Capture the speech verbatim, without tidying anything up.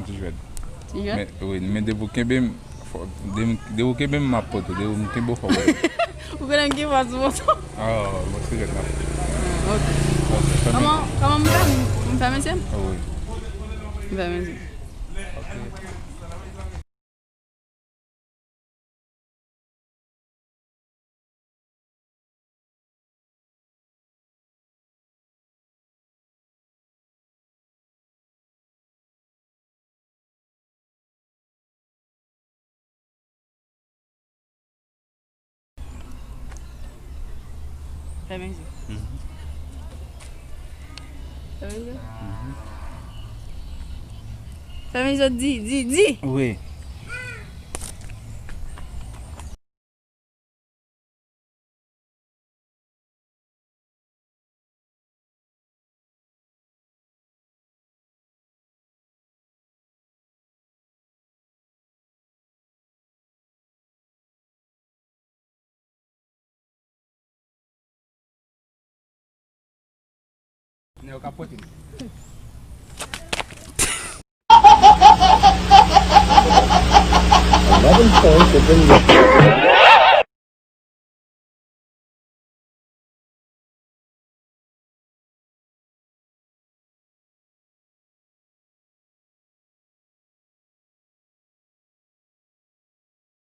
Ti jwèt. Ti jwèt? Men, wi, men depi w kenbe m, fò, depi, depi w kenbe m, m ap pote w. Depi m kenbe w, fò w pote m. Ou konnen m gen fòs sou moto. Ah, bon, ti jwèt la. Ah, ok. Ok, fèmen. Kòman, kòman m fè? M, m fèmen zye m? Ah, wi. M fèmen zye m. Ok. Fèmen zye. Mhm. Fèmen zye. Mhm. Fèmen zye, di, di, di. Wi. Nèg yo ka pote m. Imagine phone to bring you.